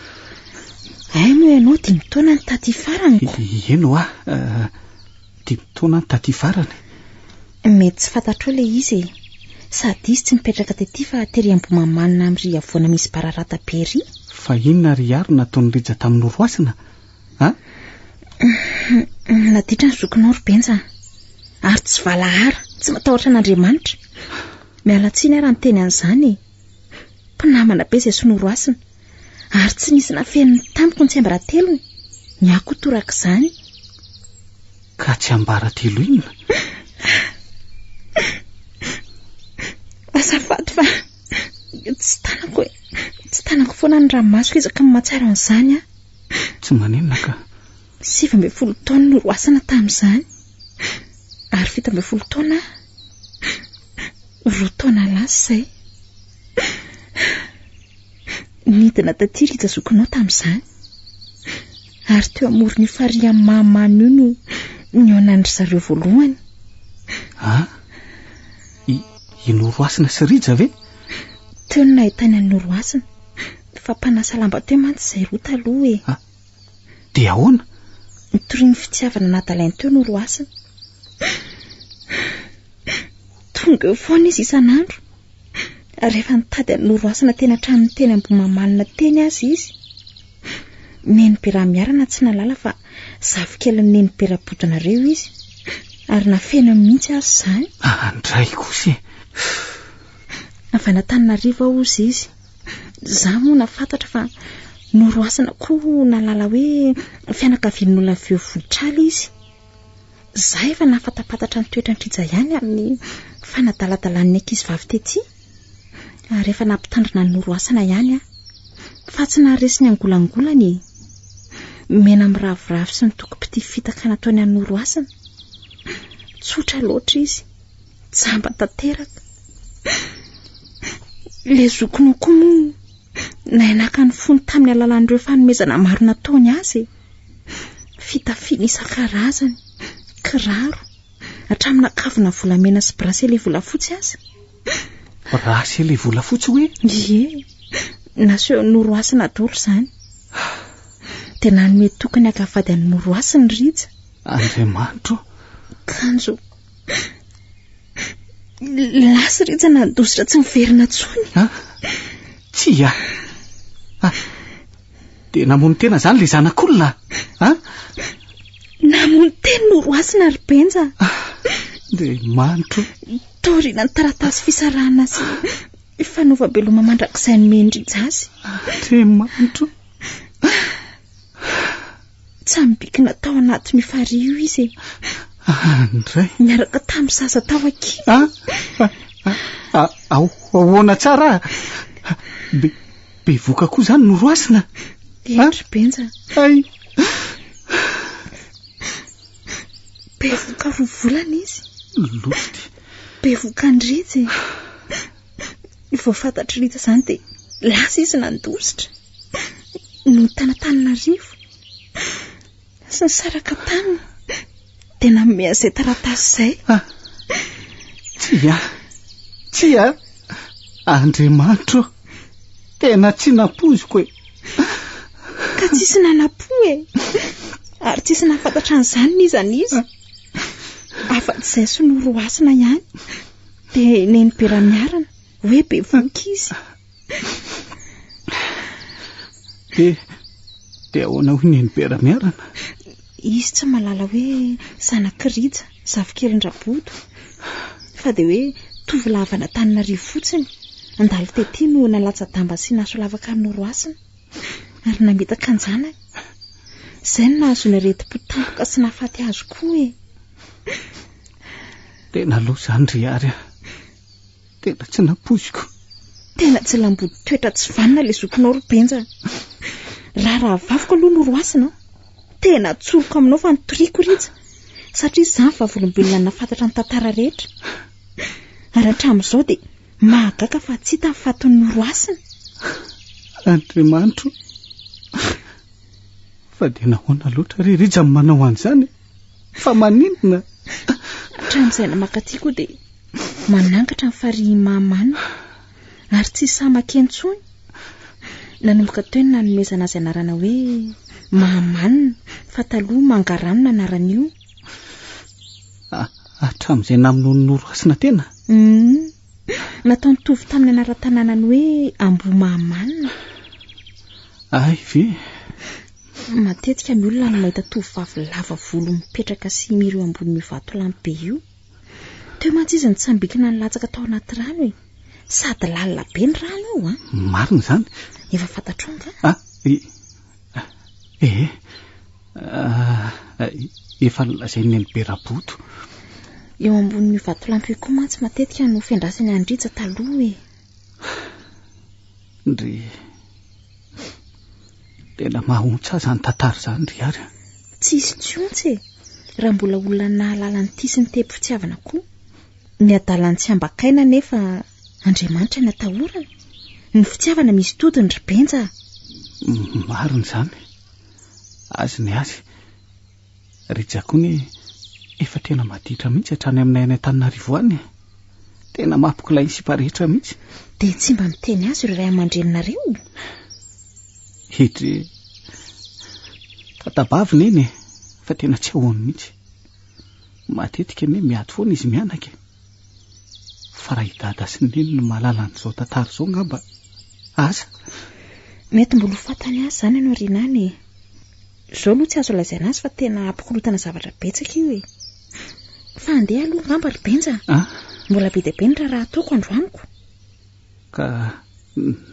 Hay moa ianao dimy taona ny taty farany ko. Eny hoa, dimy taona ny taty farany. Mety tsy fantatrao ilay izy e. Sady izy tsy mipetraka tety fa tery Ambohimahamanina amin'ry havoana misy bararata be ery. Fa inona ry Ihary no nataon'i Rija tamin'i Norohasina a? Naditra ny zokinao ry Benja. Ary tsy valahara, tsy matahotra an'Andriamanitra. Miala tsiny aho raha niteny an'izany e. Mpinamana be izay sy Norohasina. Ary tsy nisy nafeniny tamiko ny tsiambaratelony. Ny ahy koa torak'izany. Ka tsiambaratelo inona? Azafady fa tsy tanako e. Tsy tanako foana ny ranomasoko isaky ny mahatsiaro an'izany aho. Tsy maninona ka. 19 taona no roasana tamin'izany. Ary 17 taona aho. Roa taona lasa izay. Nidina taty Rija zokinao tamin'izany. Ary teo amoron'io farihy amin'ny Mahamano io no nihaonan-dry zareo voalohany. Ah? I, i Norohasina sy Rija ve? Teo no nahitany an'i Norohasina. Fa mpanasa lamba teo mantsy izay roa taloha e. Ah, dia ahoana? Nitorian'ny fitiavana nadalainy teo Norohasina. Tonga eo foana izy isan'andro. Rehefa nitady an'i Norohasina teny an-tranony teny Ambohimahamanina teny aza izy. Nenibe Ramiarana tsy nahalala fa zafikelin'i Nenibe Rabodonareo izy. Ary nafeniny mihitsy aza izany. Andray kosa e! Avy any Antananarivo aho hozy izy. Izaho moa nahafantatra fa Norohasina koa nahalala hoe fianakavian'olona avy eo Vohitrala izy. Za efa nahafatapatatra ny toetran-dRija ihany amin'ny fanadaladalan'ny ankizivavy tety ary efa nampitandrina an'i Norohasina ihany aho fa tsy naharesy ny angolangolany e! Mena miraviravy sy ny tokim-pitia fitaka nataony an'i Norohasina. Tsotra loatra izy, jamba tanteraka. Ilay zokinao koa moa nahay naka ny fony tamin'ny alalan'ireo fanomezana maro nataony azy e! Fitafiana isan-karazany, kiraro, hatramina kavina volamena sy bracelet volafotsy aza. Bracelet volafotsy hoe? Ie, nasehon'i Norohasina daholo izany. Dia nanome toky ny haka vady an'i Norohasina i Rija. Andriamanitro ô! Kanjo, lasa Rija nandositra tsy niverina intsony. Ah, tsia! Ah, Dia namono tena izany ilay zanak'olona a? Namono tena Norohasina ry Benja. Ah, Andriamanitro. Taoriana ny taratasy fisarahana sy fanaovam-beloma mandrakizay nomen-dRija azy. Andriamanitro. Tsambikina tao anatin'io farihy io izy e. Andray. Niaraka tamin'ny zaza tao ankilany. Ah, ah, ah, ao, ahoana tsara? Be, bevoka koa izany noroasina. Hendry Benja. Hay. Bevoka roa volana izy. Loza ity. Bevoka an-dRija e. Vao fantatr'i Rija izany dia lasa izy nandositra. Nody tany Antananarivo. Sy nisaraka taminy. Dia nanome an'izay taratasy izay. Ah. Tsia. Tsia. Andriamanitro. Tena tsy nampoiziko e. Ka tsisy nanam-po e. Ary tsisy nahafantatra an'izany n'iza n'iza. Afa-tsy izay sy noroasina ihany. Dia neny be Ramiarana hoe bevohoka izy. Dia dia ahoana hoy neny be Ramiarana? Izy tsy mahalala hoe zanak'i Rija, zafikelin-dRabodo. Fa dia hoe tovolahy avy an'Antananarivo fotsiny, nandalo tety no nalatsa-damba sy nahasolavaka an'i Norohasina ary namitaka an-janany. Izay no nahazoany aretim-po tampoka sy nahafaty azy koa e. Tena loza izany ry Ary a. Tena tsy nampoiziko. Tena tsy lambody toetra tsy vanona ilay zokinao ry Benja. Raha rahavaviko aloha no roasina, tena tsoriko aminao fa nitoriako Rija, satria izaho ny vavolombelona nahafantatra ny tantara rehetra. Ary hatramin'izao dia mahagaga fa tsy hita ny fatin'i Norohasina. Andriamanitro, fa dia nahoana loatra ry Rija no manao an'izany? Fa maninona? Hatramin'izay namakaty koa dia manangatra ny farihy Mahamanina ary tsy sahy makeny intsony. Nanomboka teo ny nanomezana azy anarana hoe Mahamanina fa taloha Mangarano ny anaran'io. Hatramin'izay namonoan'i Norohasina tena? Hum. Natao nitovy tamin'ny anaran-tanànany hoe Ambohimahamanina. Hay ve? Matetika ny olona no mahita tovovavy lava volo mipetraka sy mira eo ambonin'io vatolampy be io. Teo mantsy izy nitsambikina nilatsaka tao anaty rano e. Sady lalina be ny rano eo an. Marina izany. Efa fantatrao angaha? Ah, eh, ah, efa nolazain'i Nenibe Raboto. Eo ambonin'io vatolampy io koa mantsy matetika no fiandrasany an'i Rija taloha e. Ndry. Tena mahaontsa ahy izany tantara izany ry Ary a. Tsisy tsy ontsa e! Raha mbola olona nahalala ny tia sy ny tebo fitiavana koa. Ny adalan'ny tsy ambakaina anefa Andriamanitra no atahorana. Ny fitiavana misy todiny ry Benja a! Marina izany. Azy ny azy. Rija koa anie efa tena maditra mihitsy hatrany aminay any Antananarivo any e. Tena mampikolay ny sipa rehetra mihitsy. Dia tsy mba miteny azy ireo ray aman-dreninareo? Edry tatabavy neny e, fa tena tsy ahoany mihitsy. Matetika anie miady foana izy mianaka e. Fa raha i dada sy neny no mahalala an'izao tantara izao angamba asa. Mety mbola ho fantany azy izany any aoriana any e. Izao aloha tsy azo lazaina azy fa tena hampikorontana zavatra betsaka io e. Fa andeha aloha angamba ry Benja. Ah? Mbola be dia be ny raharaha ataoko androaniko. Ka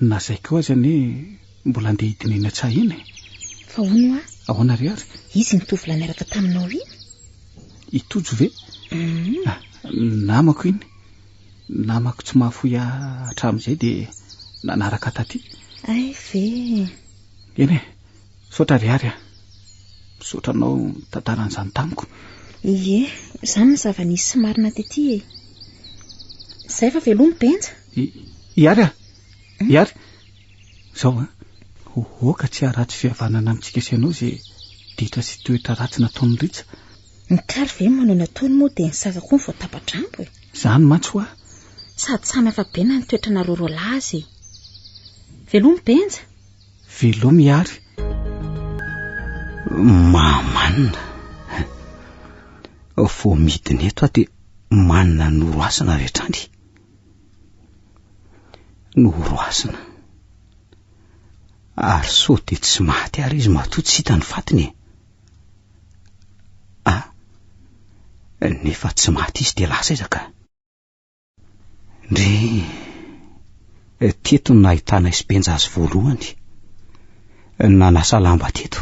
na izay koa aza anie mbola andeha hidina eny an-tsaha eny e. Fa hono hoa? Ahoana ry ary? Izy iny tovolahy niaraka taminao iny? I Tojo ve? Mm. Ah, namako iny. Namako tsy mahafoy ahy hatramin'izay dia nanaraka taty. Ay ve. Eny e. Misaotra ry Ary a! Misaotra anao nitantara an'izany tamiko. Ie, izany ny zava-nisy sy marina tety e. Izay fa veloma Benja. I, i Ary a! I Ary! Izao an, oka tsy haharatsy fihavanana amintsika sy ianao izay ditra sy toetra ratsy nataon'i Rija. Ny kary ve manao ny ataony moa dia ny saka koa ny voatapa-drambo e. Izany mantsy hoa. Sady samy hafa be na ny toetranareo roalahy aza e. Veloma Benja. Veloma i Ary. Mahamanina. Vao midina eto aho dia manina noroasina avy hatrany. Noroasina. Ary sao dia tsy maty ary izy matoa tsy hita ny fatiny e. Ah. Nefa tsy maty izy dia lasa aiza ka? Ndry, teto no nahitana i Benja azy voalohany. Nanasa lamba teto.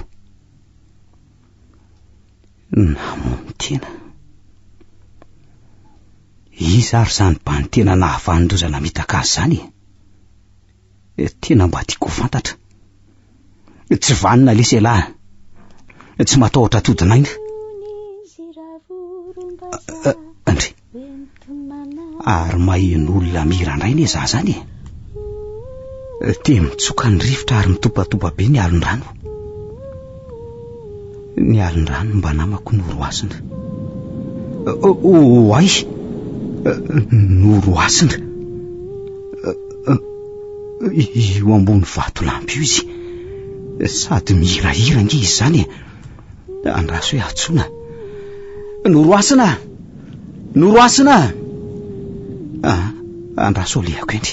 Namono tena. Iza ary izany bandy tena nahavanon-doza namitaka azy izany e? Tena mba tiako ho fantatra. Tsy vanona lesy ialahy. Tsy matahotra atodinaina. Andry. Ary maheno olona mihira indray anie za zany e. Dia mitsoka ny rivotra ary mitopatopa be ny alon-drano. Ny alon-drano mba namako norohasina. Oay! Norohasina. Io ambony vatolampy io izy. Sady mihirahira ange izy izany e. Andraso hoe antsoina. Norohasina! Norohasina! Ah, andraso alehako eny.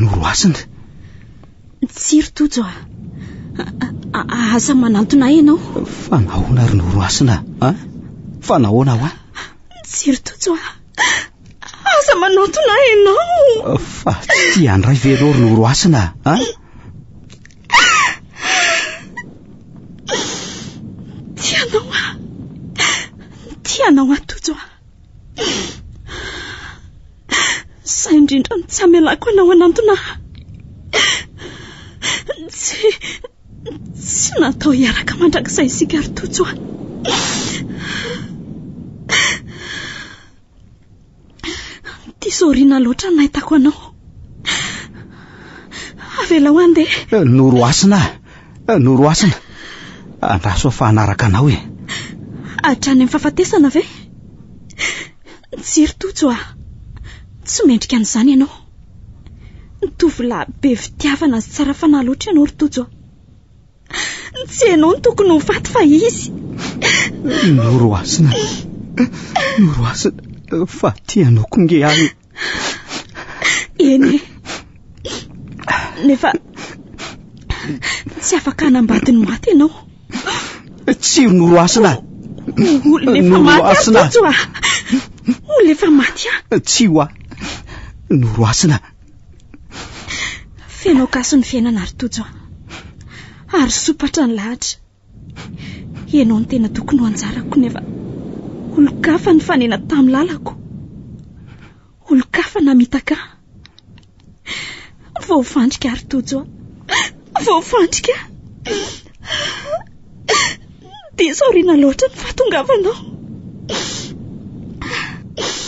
Norohasina. Tsia ry Tojo a. Aza manantona ahy ianao. Fa nahoana ry Norohasina a? Fa nahoana hoa? Tsia ry Tojo a. Aza manantona ahy ianao. Fa tsy tia handray ve ianao ry Norohasina a? Tia anao aho. Tia anao aho Tojo a. Izay indrindra no tsy hamelako anao hanantona ahy. Tsy, tsy natao hiaraka mandrakizay isika ry Tojo a. Diso aoriana loatra ny nahitako anao. Avelao handeha. Norohasina, norohasina. Andraso aho fa hanaraka anao e. Hatrany amin'ny fahafatesana ve? Tsia ry Tojo a. Tsy mendrika an'izany ianao. Tovolahy be fitiavana sy tsara fanahy loatra ianao ry Tojo a. Tsy ianao no tokony ho faty fa izy. Norohasina, norohasina, fa tianao koa nge aho e. Eny e. Nefa tsy afaka hanambady ny maty ianao. Tsy ry Norohasina. Olona efa maty aho Tojo a. Olona efa maty aho. Tsy ho aho. Norohasina. Feno ankaso ny fiainana ry Tojo a. Ary sompatra ny lahatra. Ianao no tena tokony ho anjarako nefa olon-kafa nifanena tamin'ny lalako. Olon-kafa namitaka ahy. Voafandrika ry Tojo a. Voafandrika. Diso aoriana loatra ny fahatongavanao.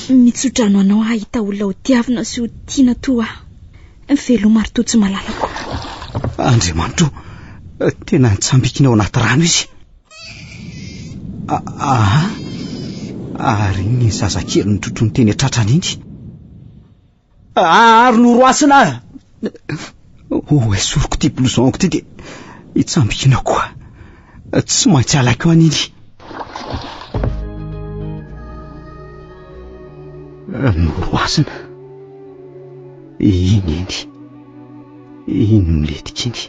Mitsodrano anao aho hahita olona ho tiavina sy ho tiana toa ahy. Veloma ry Tojo malalako. Andriamanitro, tena nitsambikina ao anaty rano izy. Aha, ary iny zazakely nitrotro ny teny an-tratrany iny. Ary noroasina aho. Ho esoriko ity blouson-ko ity dia hitsambikina koa. Tsy maintsy alaiko any iny. Noroasina. Iny iny. Iny milentika iny.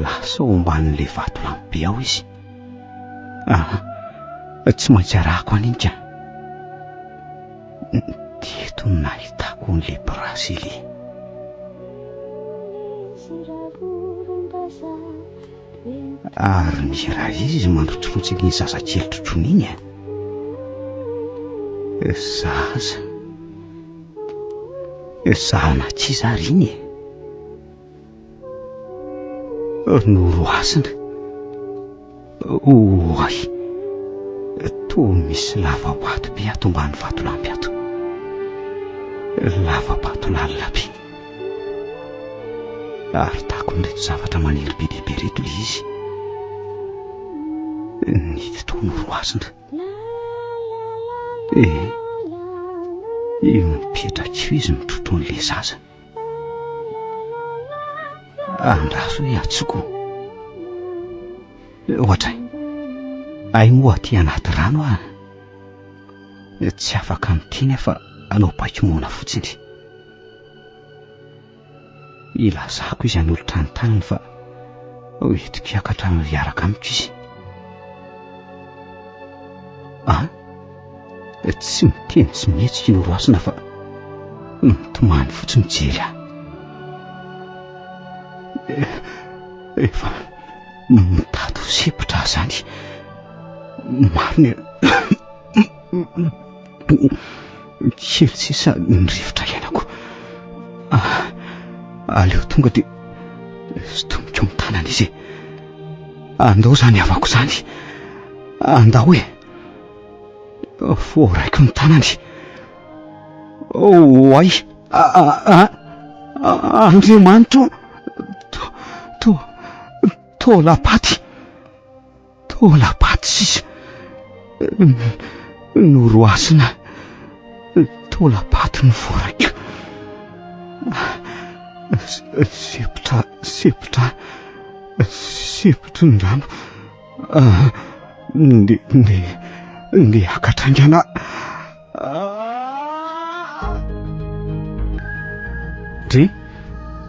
Lasa ao ambanin'ilay vatolampy be ao izy. Aha, tsy maintsy arahako any iny ka. Teto no nahitako an'ilay bracelet. Ary mihira izy mandrotsirotsy an'iny zazakely trotroina iny e. Zaza. Zanak'iza ary iny e? Norohasina. Oay! Toa misy lava-bato be ato ambany vatolampy ato. Lava-bato lalina be. Ary takon'ireto zavatra maniry be dia be ireto ilay izy. Niditra tao norohasina. Eh, io mipetraka io izy mitrotro an'ilay zaza. Andraso hoe atsoko. Ohatray, ay moa aty anaty rano aho. Tsy afaka miteny aho fa hanao baiko moana fotsiny. Ilazako izy hanolotra ny tanany fa. Hoentiko hiakatra hiaraka amiko izy. Ah, tsy miteny tsy mihetsika i Norohasina fa mitomany fotsiny mijery ahy. Efa mitady ho sempotra aho izany. Marina e. Kely sisa ny rivotra iainako. Ah, aleo tonga dia sintomiko amin'ny tanana izy e. Andao izany havako izany. Andao e. Voaraiko ny tanany. Oay! Andriamanitro! To, to, taolam-paty. Taolam-paty sisa noroasina. Taolam-paty no voaraiko. Sempotra, sempotra, sempotry ny rano. Ndeha, ndeha, ndeha hiakatra haingana. Dry,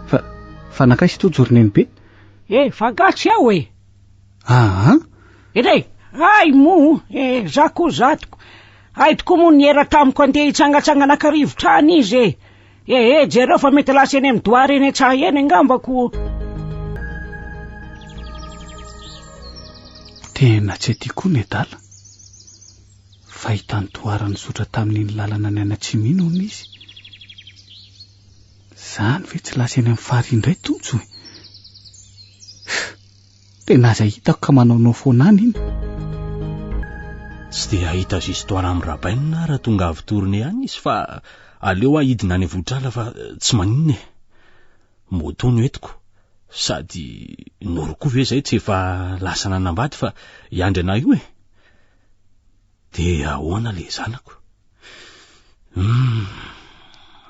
fa, fa nankaiza Tojo ry Nenibe? Eh, fa angaha tsy ao e? Aa! Ere, hay moa e, za koa zatoko. Hay tokoa moa niera tamiko andeha hitsangatsangana haka rivotra any izy e. Ee, jereo fa mety lasa eny amin'ny doara eny an-tsaha eny angamba ko. Tena tsy aty koa nedala. Fa hitan'i Doara nizotra tamin'iny lalana nianatsimo iny hono izy. Zany ve tsy lasa eny amin'ny farihy indray Tojo e? Tena aza hitako ka manaonao foana any iny. Tsy dia hahita azy histoire amin'i Rabainina aho raha tonga avy tournée any izy fa aleo aho hidina any Vohitrala fa tsy maninona e. Moto no entiko. Sady Noro koa ve izay tsy efa lasa nanambady fa hiandry anah io e. Dia ahoana le zanako? Humm,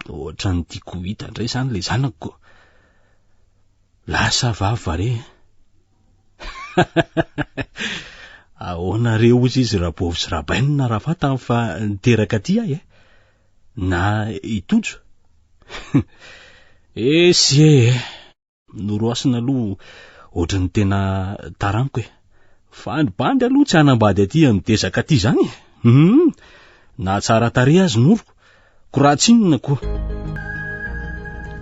ohatran'ny tiako ho hita indray izany le zanako ko. Lasa vavy va re? Ahoana re hozy izy Rabovy sy Rabainina raha fantany fa niteraka aty ahy e? Na i Tojo? Esy e! Noroasina aloha ohatran'ny tena tara amiko e. Fa ny bandy aloha tsy hanambady aty amin'ny dezaka aty izany e. Hum, na tsara tarehy azy Noro, ko raha tsy inona ko.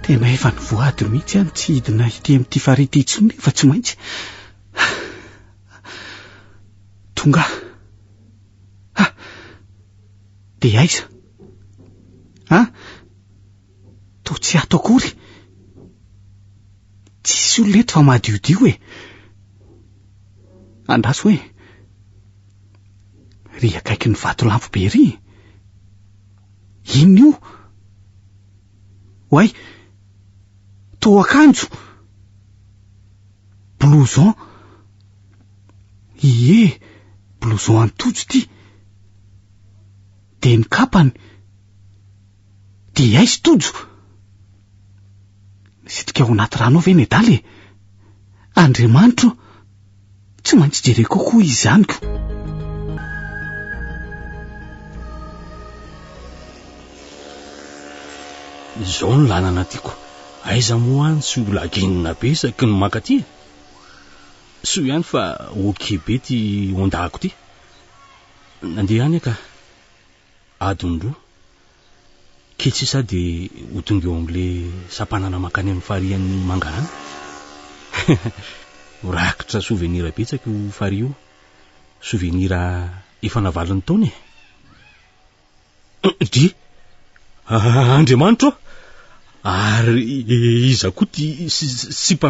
Tena efa nivoady mihitsy aho ny tsy hidina ity amin'ity farihy ity intsony nefa tsy maintsy. Tonga aho. Ha! Dia aiza? Ha? Toa tsy ato akory. Tsisy olona eto fa madiodio e. Andraso hoe. Ry akaikin'ny vatolampy be ry. Inona io? Oay! Toa akanjo. Blouson. Ie, blouson an'i Tojo ity. Dia ny kapany. Dia aiza Tojo? Nisitrika ao anaty rano ao ve nedala e? Andriamanitro! Tsy maintsy jereko koa izy izany ko. Izao ny lalana tiako. Aiza moa any tsy ho lagenina be isaky ny mankaty e? Soa ihany fa ok be ity Honda-ko ity. Nandeha ihany aho ka. Adiny roa. Kely sisa dia ho tonga eo amin'ilay sampanana mankany amin'ny farihin'i Mangarano. Mirakitra souvenir betsaka io farihy io. Souvenir efa navalin'ny taona e. Dry! Andriamanitro ô! Ary iza koa ity sipa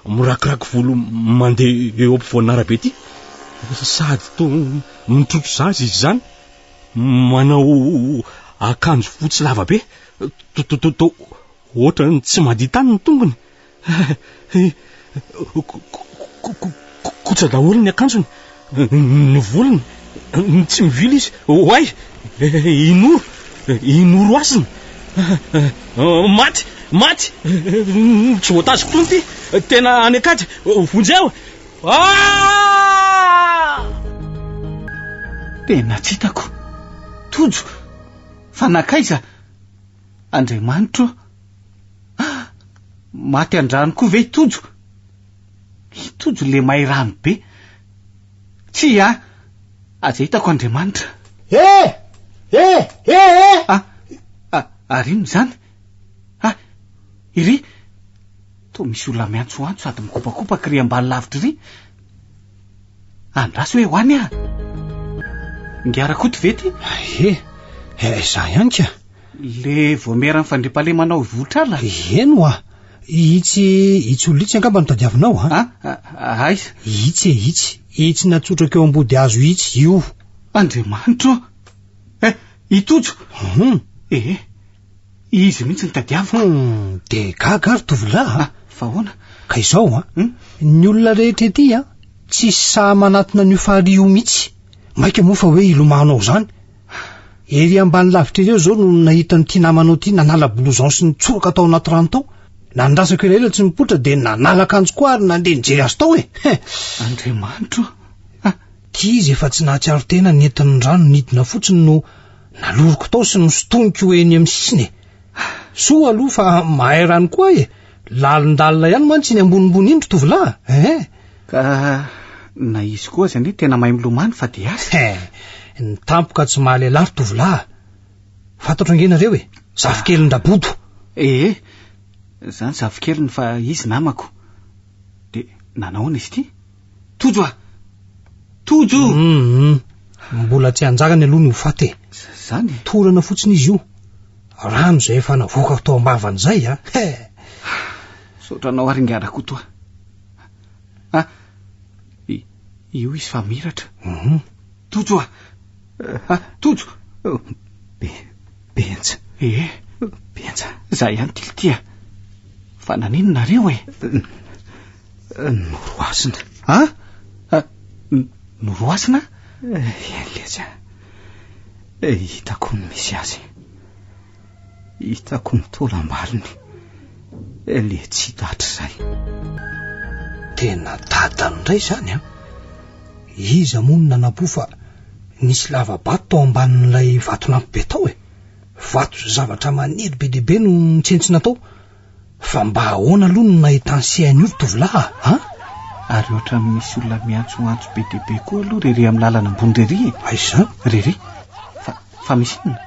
mirakiraky volo mandeha eo ampovoan'arabe ity? Sady toa mitrotro zaza izy izany. Manao akanjo fotsy lava be, to ohatran'ny tsy madio tany ny tongony. Kotsa daholo ny akanjony, ny volony, tsy mivily izy. Oay! I Noro, i Noro Hasina. Maty, maty! Tsy voatazoko intsony ity. Tena any an-kady. Vonjeo! Ah! Tena tsy hitako. Tojo, fa nankaiza? Andriamanitro o! Ah! Maty an-drano koa ve i Tojo? I Tojo le mahay rano be. Tsia a! Aza hitako Andriamanitra. Eh! Eh! Eh! Eh! Ah! Ah! Ary inona izany? Ah! Iry! Toa misy olona miantsoantso sady mikopakopaka iry ambany lavitra iry. Andraso hoe ho any aho. Ingahy Rakoto ve ity? Eh! Eh, izaho ihany ka. Le voameran'ny fandriampahalemana ao Ivohitrala? Eny hoa. Itsy, itsy olona itsy angamba no tadiavinao a? Ah, aiza? Itsy e, itsy. Itsy natsotrako eo ambody hazo itsy, io. Andriamanitro ô! Eh, i Tojo! Hum. Eh, izy mihitsy no tadiaviko. Hum, dia gaga aho ry tovolahy a. Ah, fa ahoana? Ka izao a, Hum? ny olona rehetra ety a, tsisy sahy manatona an'io farihy io mihitsy. Mainka moa fa hoe hilomano ao izany. Ery ambany lavitra ery aho izao no nahita an'ity namanao ity nanala blouson sy nitsoraka tao anaty rano tao. Nandrasako elaela tsy nipoitra dia nanala akanjo koa ary nandeha nijery azy tao e! He! Andriamanitro a! Ity izy efa tsy nahatsiaro tena nentin'ny rano nidina fotsiny no naloriko tao sy nosintoniko ho eny amin'ny sisiny e! Soa aloha fa mahay rano koa aho e! Lalindalina ihany mantsy iny ambonimbony iny ry tovolahy a! Ehe! Ka na izy koa aza anie tena mahay milomano fa dia asa. He! Ny tampoka tsy mahalehilahy ry tovolahy a! Fantatro ange nareo e! Zafikelin-dRabodo. Ee, zany zafikeliny fa izy namako. Dia nanahoana izy ity? Tojo a! Tojo! Hum, mbola tsy anjarany aloha ny ho faty e. Zany e? Torana fotsiny izy io. Rano izay efa navoakako tao am-bavany izay a! He! Misaotra anao ary ingahy Rakoto a! Ah, io izy fa miratra. Mhm. Tojo a! Ah, Tojo! Be, Benja. Eh, Benja. Za ihany ty lty a. Fa naninona nareo e? Noroasina. Ah? ah noroasina? Eny letsy a. Hitako ny misy azy. Hitako ny taolam-balony. Le tsy hita hatrizay. Tena dadany indray izany an! Iza moa no nanam-po fa nisy lava-bato tao ambanin'ilay vatolampy be tao e? Vato sy zavatra maniry be dia be no nitsentsina tao. Fa mba ahoana aloha no nahitan'i se an'io ry tovolahy a? An? Ary ohatran'ny misy olona miantsoantso be dia be koa aloha rery amin'ny lalana ambony rery e. Aiza izany? Rery. Fa, fa misy inona?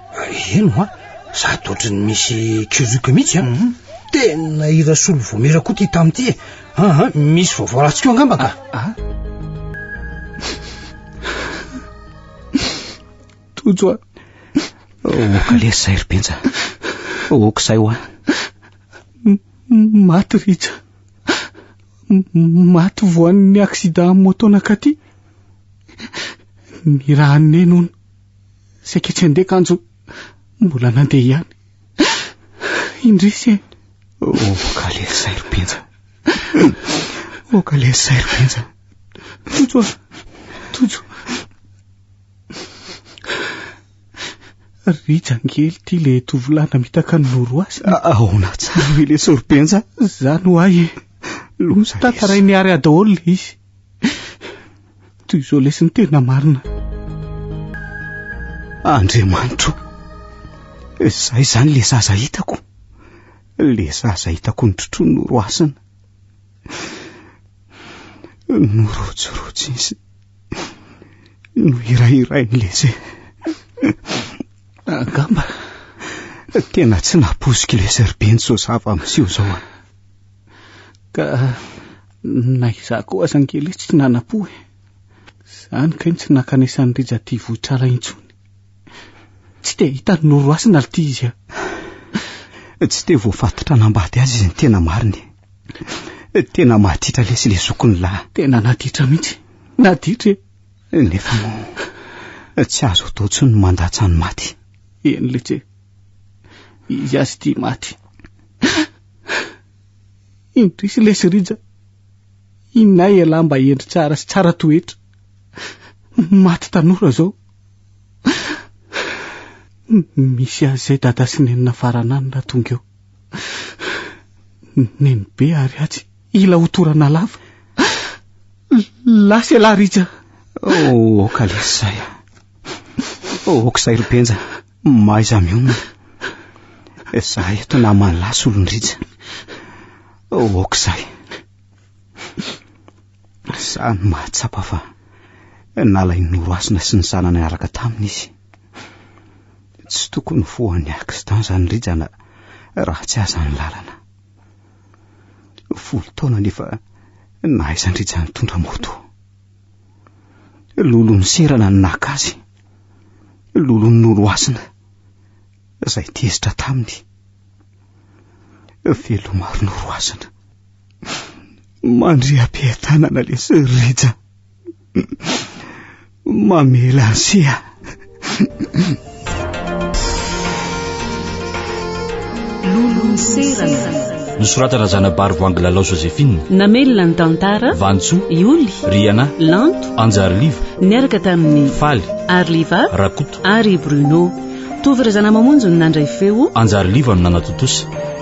Eny hoa, sady ohatran'ny misy kizoka mihitsy an. Mhm. Tena i Rasolo Voamira koa ity tamin'ity e. Aha, misy vaovao ratsy koa angamba ka. Ah. Tojo a. Oka lesy izay ry Benja. Oka izay hoa. Maty Rija. Maty voan'ny accident moto nakaty. Nirahan'i Neny hono. Saika tsy handeha kanjo mbola nandeha ihany. Indrisy e. Oka lesy izay ry Benja. Oka lesy izay ry Benja. Tojo a. Tojo. Rija angely ty le tovolahy namitaka ny noro azy. Ahoana tsara ve le soribenja? Zany ho ahy e. Loza lesy. Tantarain'i Ary daholo le izy. Toy izao lesy ny tena marina. Andriamanitro. Izay izany le zaza hitako. Le zaza hitako nitrotroa noroasina. Norotsirotsy izy. Nohirahirainy lesy. Angamba. Tena tsy nampoiziko lesy ry Benjo izao zava-miseho izao a. Ka na izaho koa aza ange lesy tsy nanam-po e. Izany kay no tsy nankanesan'i Rija aty Vohitrala intsony. Tsy te hahita ny noroasina ry ty izy a. Tsy te voafatotra hanambady azy izy ny tena marina e. Tena maditra lesy le zokiny lahy. Tena naditra mihitsy. Naditra e. Nefa moa tsy azo atao intsony ny mandatsa ny maty. Eny letsy e. Izy azy ity maty. Indrisy lesy Rija. Inay ialahy mba hendry tsara sy tsara toetra. Maty tanora zao. Misy azy izay dada sy nenina faranany raha tonga eo. Nenibe ary atsy hila ho torana lava. Lasa ialahy Rija. Oh, aoka lesy izay. Aoka izay ry Benja. Mahaiza mionona. Izaho eto naman'ny lahy solon'i Rija. Aoka izay. Za no mahatsapa fa nalain'i Norohasina sy ny zanany niaraka taminy izy. Tsy tokony ho voan'ny accident izany Rija na raha tsy aza ny lalana. Folo taona nefa nahaizan-dRija nitondra moto. Lolo niserana no naka azy. Lolo norohasina izay tezitra taminy. Veloma ry Norohasina. Mandriam-piadanana lesy Rija. Mamela an'sia. Lolo miserana. Nosoratana Zanabary Voahangy Lalao Joséphine. Namelona ny tantara. Vantsoa. Ioly. Riana. Lanto. Anjariliva. Niaraka tamin'i. Faly. Arliva. Rakoto. Ary Bruno. Tovo Razanamamonjy no nandray feo. Anjariliva no nanatontosa.